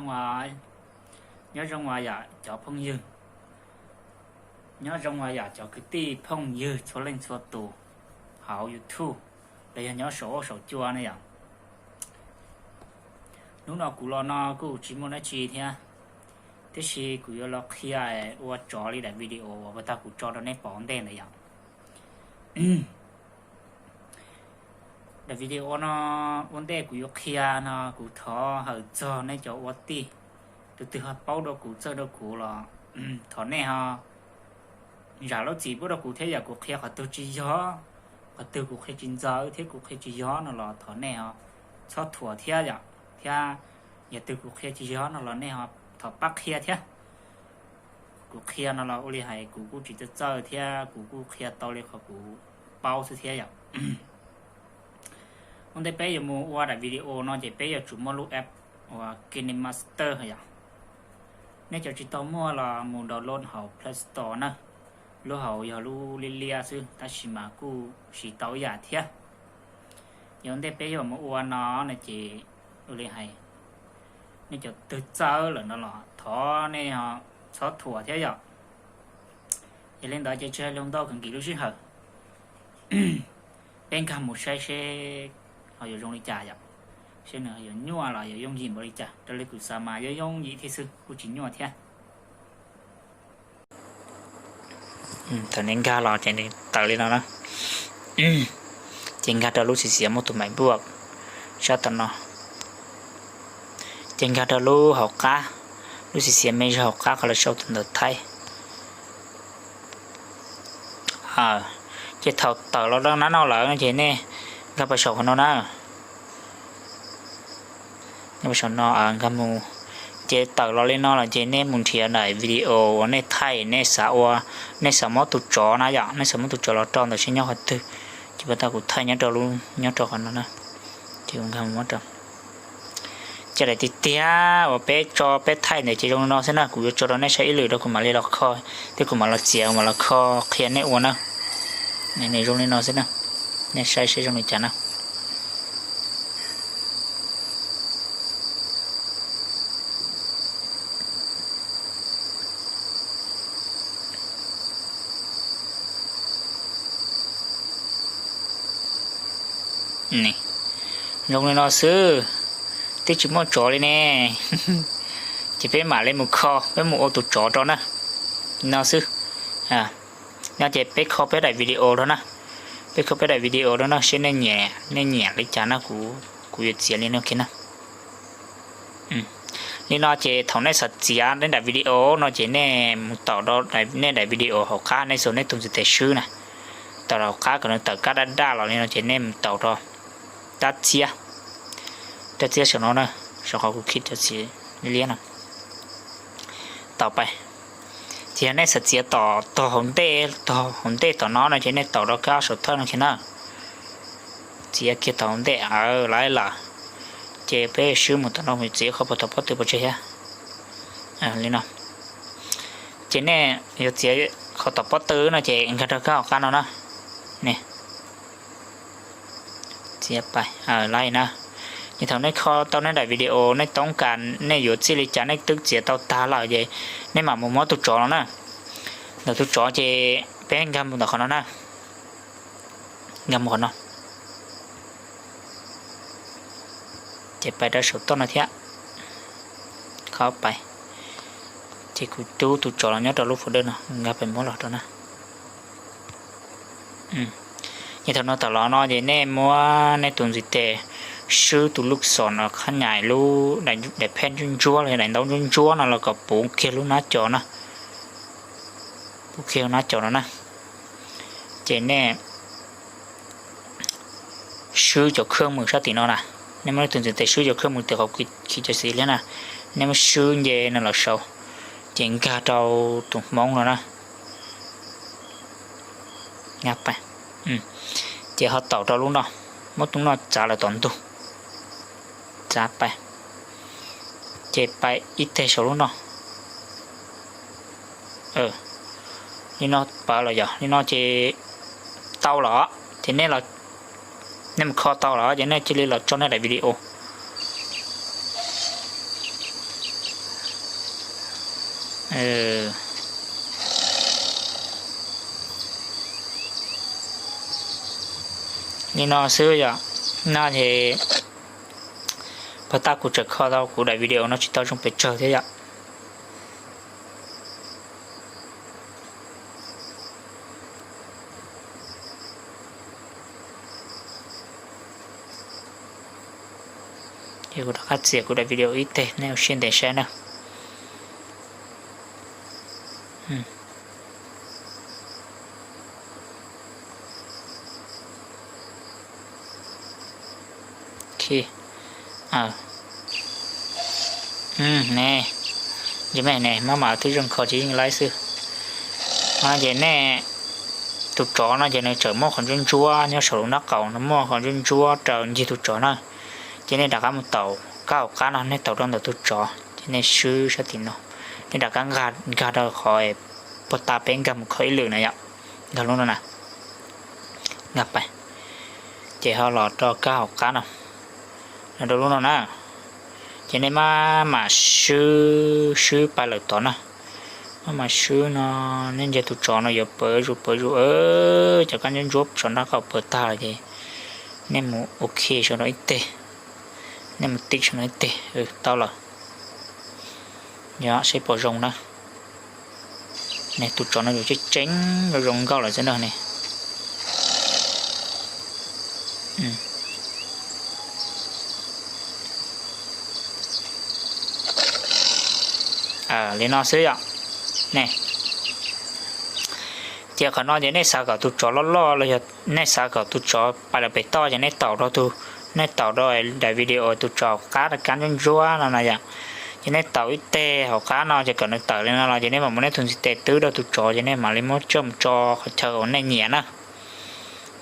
Nyob zoo, nyob zoo yom cov phooj ywg, nyob zoo yom cov kwv tij phooj ywg txhua leej txhua tus hauv YouTube los yog nyob saum huab saum cua ne yom. Hnub no kuv los no kuj tsis muaj dab tsi thiab, tiam sis kuv yuav los qhia ua tsov li daim video uas puag ta kuv tso rau neb pom ua ntej ntawd yom. Daim video no ua ntej kuv yuav qhia no kuv thov hawm txog neb cov ua tij, tus twg ho paub dua kuv txawj dua kuv los thov nej ho zam lub txim pub rau kuv thiab yom. Kuv qhia qhov twg tsis yog, qhov twg kuv qhia tsis ntxaws thiab kuv qhia tsis yog no los thov nej ho txhob thuam thiab yom, thiab yog twg kuv qhia tsis yog no los nej ho thov pab qhia thiab. Kuv qhia no los ua li hais kuv kuj tsis txawj txawj thiab kuv kuj qhia tau li qhov kuv paub xwb thiab yom. Ua ntej peb yuav mus ua daim video no ces peb yuav tsum muaj lub app uas KineMaster yom. Nej cov tsis tau muaj los mus download hauv Play Store na. Lub hauv yog lub liab liab xwb tab sis mas kuj siv tau ib yam thiab. Yog ua ntej peb yuav mus ua no no ces ua li hais, nej cov twg txawj lawm no los thov nej ho txhob thuam thiab yom. Yog li ntawd ces tsis hais lus ntau, kawg nkim lub sij hawm, peb nkag mus saib seb ho yuav zoo li cas yom, seb nws yuav nyuaj los yuav yooj yim npaum li cas. Raws li kuv xav mas yuav yooj yim thiab xwb, kuj tsis nyuaj thiab. Thaum nws nkag los ces nws tawm li no na. Ces nkag rau lub xim xiav muaj tus maim npuaj sab tom no. Ces nkag rau lub hauv qab, lub xim xiav me zog hauv qab qhov lawv sau tus ntawv Thaib. Ces thaum tawm los rau nab no lawm no ces nej nkag pas saum qhov no na. Nkag pas saum no, nkag mus, ces tawm los li no lawm ces nej mus nrhiav daim video uas nej thaij, nej xav ua, nej xav muab tus tsov na yom, nej xav muab tus tsov los rau ntawd seb nyob qhov twg. Ces puag ta kuv thaij nyob rau, nyob rau qhov no na. Ces kuv nkag mus muab rau. Ces daim tiag tiag uas peb tso peb thaij ntawd ces zoo li no xwb na, kuv yuav tso rau nej saib ib lwm rau kuv mam li los kho, thiab kuv mam los txiav, kuv mam los kho qhia nej ua na. Nws zoo li no xwb na, nej saib seb zoo li cas na. Zoo li no xwb, twb tsis muaj tsov li ne. Ces peb mam li mus kho, peb mus ua tus tsov rau na. No xwb. No ces peb kho peb daim video rau na. Peb kho peb daim video rau na seb nej nyiam, nej nyiam li cas na, kuv yuav txiav li no kiag na. Li no ces thaum nej xav txiav nej daim video no ces nej mus taus rau nej daim video hauv qab, nej xuas nej tus ntiv tes swb na, taus rau hauv qab kom nws tawm kab daj daj los li no ces nej mus taus rau rab txiab, rab txiab saum no na, saum qhov kuv khij cov txiv liab no. Taus pais. Ces yog nej xav txiav tom tog hauv ntej, tog hauv ntej tom no no ces nej taus rau kab saum thawj no kiag na. Txiav kiag tom hauv ntej, lawm lawm. Ces peb swb mus tom no mus txiav qhov puag tom pob tw pov tseg thiab. Li no. Ces nej yuav txiav qhov tom pob tw no ces nkag rau kab hauv qab no na. Txiav pais, lawm na. Ces thaum nej kho tau nej daim video nej toob kas nej yuav txij li cas nej twb txiav tau tag lawm ces nej mam mus muab tus tsov no na. Ntawm tus tsov ces peb nkag mus ntawm qhov no na. Nkag mus qhov no. Ces pais rau saum toj no thiab. Qhov pais. Ces kuv rub tus tsov los nyob rau lub folder no, nkag pais muab los rau na. Ces thaum no tawm los no ces nej muab nej tus ntiv tes swb tus lub xom no qhab nyais lub daim phej ntsuab ntsuab los yog daim ntaub ntsuab ntsuab no los kom puv kiag lub nab co no. Puv kiag lub nab co no na. Ces nej swb cov khawb mus sab tim no na. Nej muab nej tus ntiv tes swb cov khawb mus tim qhov khi cov xim liab na. Nej muab swb nce no los saud, ces nkag rau tus hmoob no na. Ces ho taus rau lub no, muab tus no txav lawm tom ntug, txav pais, ces pais ib teg saum lub no. Li no pawv los yog li no ces tau los, ces nej mus kho tau los ces nej cia li los tso nej daim video. Li no xwb yom. No ces puag ta kuv tseem kho tau kuv daim video no tsis tau zoo pes tsawg thiab yom. Ces kuv rov qab txiav kuv daim video ib teg nej ua siab ntev saib na. Ne, ne, maj mam twb zoo kho tsis yeej laib xwb. Ces nej, tus tsov no ces nws tseem muaj qhov ntsuab ntsuab nyob saum lub nraub qaum no, muaj qhov ntsuab ntsuab raws ncig tus tsov na. Ces nej rov qab mus taus kab hauv qab no, nej taus rau ntawm tus tsov ces nej swb sab tim no, nej rov qab nkag rau qhov puag ta peb nkag mus kho ib lwm na yom. Nkag lub no na, nkag pais, ces ho los rau kab hauv qab no, los rau lub no na. Ces nej maj mam swb, swb pais lawm tod na. Maj mam swb no, nej ntsia tus tsov no yuav pawv zus pawv zus, cov kab ntsuab ntsuab saum nraub qaum pawv tag lawm ces nej mus ok saum no ib teg, nej mus tib saum no ib teg, tau lawm. Yog saib puas zoo na. Ne, tus tsov no yuav tseem tseem zoo zoo nkauj lawm xwb na ne. Li no xwb yom. Ne, ces qhov no ces nej xav kom tus tsov loj loj los yog nej xav kom tus tsov pais lawm pem toj ces nej taus rau tus, nej taus rau daim video tus tsov hauv qab, kab ntsuab ntsuab no na yom. Ces nej taus ib teg hauv qab no ces kom nws tawm li no los ces nej mam muab nej tus ntiv tes twb rau tus tsov ces nej mam li muab coj mus tso qhov chaw uas nej nyiam na.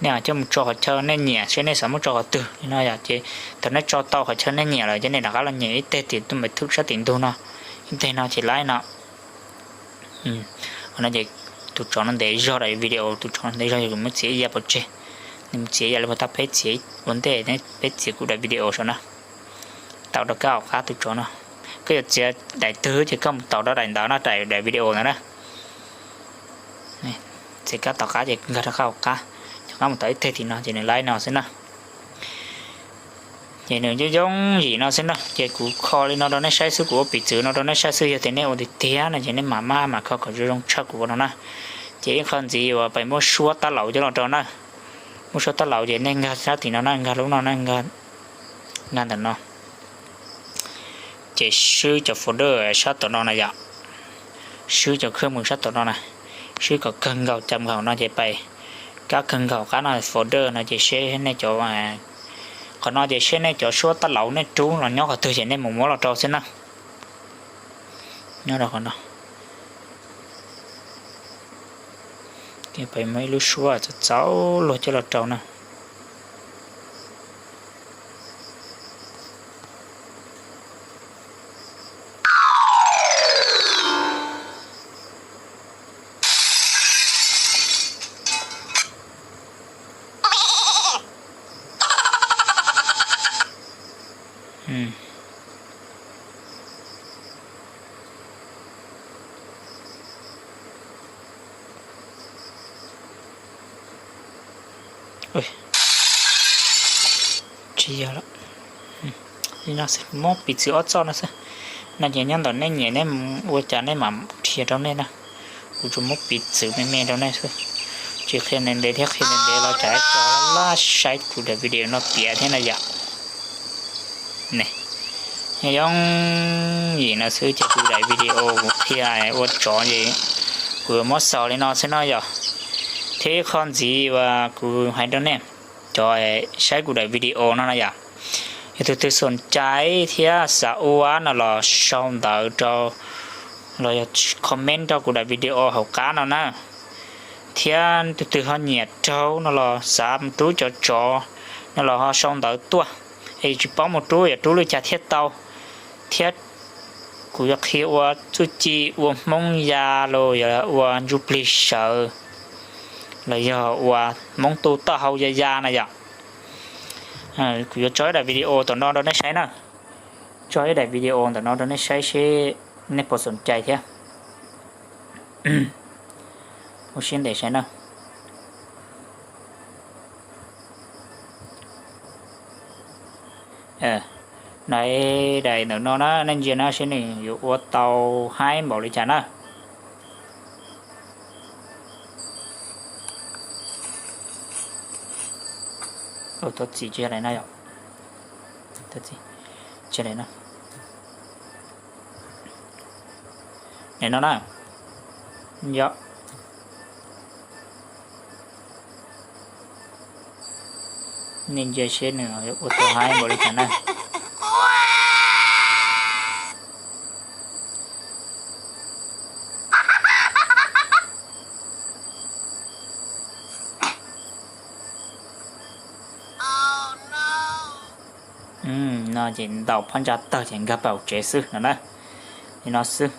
Nej coj mus tso qhov chaw nej nyiam, seb nej xav muab tso qhov twg li no yom. Ces thaum nej tso tau qhov chaw nej nyiam lawm ces nej rov qab los nyem ib teg tim tus me thwb sab tim ntug no, ib teg no ces laib no. Qhov no ces tus tsov no ntev zog daim video, tus tsov no ntev zog, yog kuv muab txiav ib yam pov tseg, nws mus txiav ib yam li puag ta peb txiav ua ntej, peb txiav kuv daim video saum no, taus rau kab hauv qab tus tsov no. Koj yuav txiav daim twg ces koj mus taus rau daim ntawd no, daim video ntawd na. Txiav kab tom qab ces nkag rau kab hauv qab, rov qab mus taus ib teg tim no ces nws laib no xwb na. Ces nws yooj yooj yim no xwb na. Ces kuv kho li no rau nej saib xwb, kuv ua piv txwv no rau nej saib xwb, yog tias nej ua tiag tiag no ces nej mam maj mam kho kom zoo zoo tshaj kuv ua no na. Ces ib qho ntxiv uas pais muab suab tab laus coj los rau na. Muab suab tab laus ces nej nkag sab tim no na, nkag lub no na, nkag ntawm no. Ces swb cov folder sab tom no na yom, swb cov khawj mws sab tom no na, swb kom kawg nkaus, cam nkaus no ces pais kab kawg nkaus qab no folder no ces seb nej cov, qhov no ces seb nej cov suab tab laus nej rub los nyob qhov twg ces nej mus muab los rau xwb na. Nyob rau qhov no. Pais muab ib lub suab txaus txaus luag coj los rau na. Tsis yog lawm. Li no xwb, muab piv txwv ob txoj no xwb. No ces nyob ntawm nej nyiam nej ua cas nej mam qhia rau nej na. Kuv tsuas muab piv txwv me me rau nej xwb, tsis qhia ntev ntev thiab, qhia ntev ntev los tsam ib co laj saib kuv daim video no tiav thiab na yom. Ne, yooj yim no xwb ces kuv daim video kuv qhia ua tsov ces kuv yuav muab xaus li no xwb no yom. Thiab ib qho ntxiv uas kuv hais rau nej cov saib kuv daim video no na yom, yog tus twg xoom cai thiab xav ua no los sau ntawv rau, los yog comment rau kuv daim video hauv qab no na. Thiab tus twg ho nyiam raug no los xav mus rub cov tsov no los ho sau ntawv tuaj, es tsis paub mus rub yuav rub li cas thiaj tau. Thiab kuv yuav qhia ua txuj ci ua Hmoob ya los yog ua ntsuj plig sawv, los yog ua Hmoob tu toj hau ya ya na yom. Kuv yuav tso ib daim video ntawm no rau nej saib na. Tso ib daim video ntawm no rau nej saib seb nej puas xoom cai thiab. Ua siab ntev saib na. No, daim ntawm no na, nej ntsia na seb nws yuav ua tau haib npaum li cas na. Thov txim, tsis yog daim no yom. Tsis yog daim no. Daim no na. Yog, nej ntsia seb nws yuav ua tau haib npaum li cas na. No ces ntaus phab ntsa tawg ces nkag pam tsev xwb no na. Li no xwb.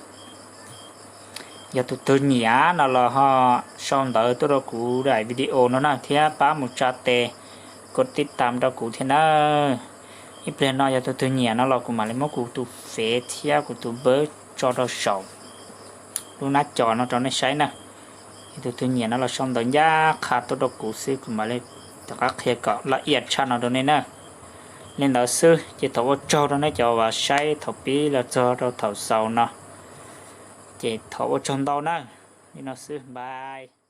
Yog tus twg nyiam no los ho sau ntawv tuaj rau kuv daim video no na thiab pab mus tsa tes, kos tij tam rau kuv thiab na. Ib pliag no yog tus twg nyiam no los kuv mam li muab kuv tus fev thiab kuv tus npawb tso rau saum lub nab co no rau nej saib na. Yog tus twg nyiam no los sau ntawv ncaj qha tuaj rau kuv xwb kuv mam li rov qab qhia kom laj iam tshaj no rau nej na. Li ntawd xwb ces thov ua tsaug rau nej cov uas saib thaum pib los txog rau thaum xaus no. Ces thov ua tsaug ntau na. Li no xwb, bye.